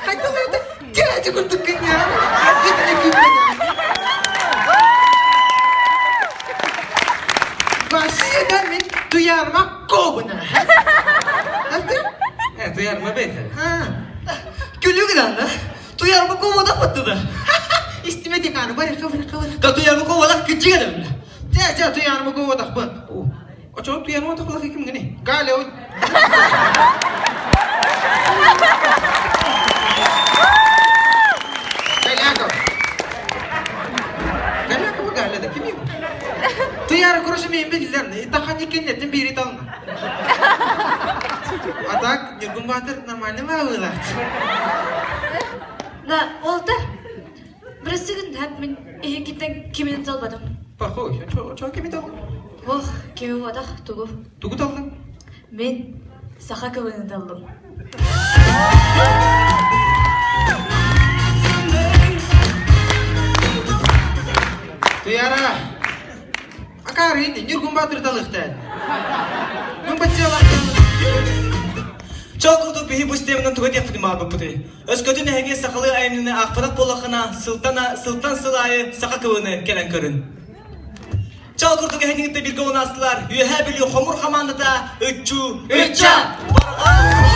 Хайдах это дядя курдук гынньа. Вообще-то мин туйаарма кобуна. Э, туйаарма бэйте. Күлүү гынан да. Туйаарма кобуна баттыда. Истиме деканы бар, кабыр, кабыр. Да туйаарма кобуна кыччыгадым. Дэ, дэ, туйаарма кобудахпын. Очо туйаарма тахлах ким гыны? Галя, Голяков. Голякова Галя да ким его? Туяра короче мен билден. Тахан икеннеттин бири тална. А так, Нюргун Батыр нормально ма Да, олта. Бырасыгын хат мин эһикиттен кимин талбадым. Похуй, чо кими талдың? Ох, кими бодах тугу. Тугу талдың? Мен саха кыбыны талдым. Туяра, акары ини, Нюргун Батыр талыхтан. Мин баччалах. Чол курдук биһи бу системанан туга диэхпитин баҕарбыппытый. Өскөтүн эһиги сахалыы айымньыны аахпатах буоллаххына, сылтан сылтан сыл аайы саха кылыны кэлэн көрүн. Чал курдук эһиниҥитте бииргэ унаастылар Үөһээ Бүлүү хомур хамаандата Ыччуу Ычча! Барҕа!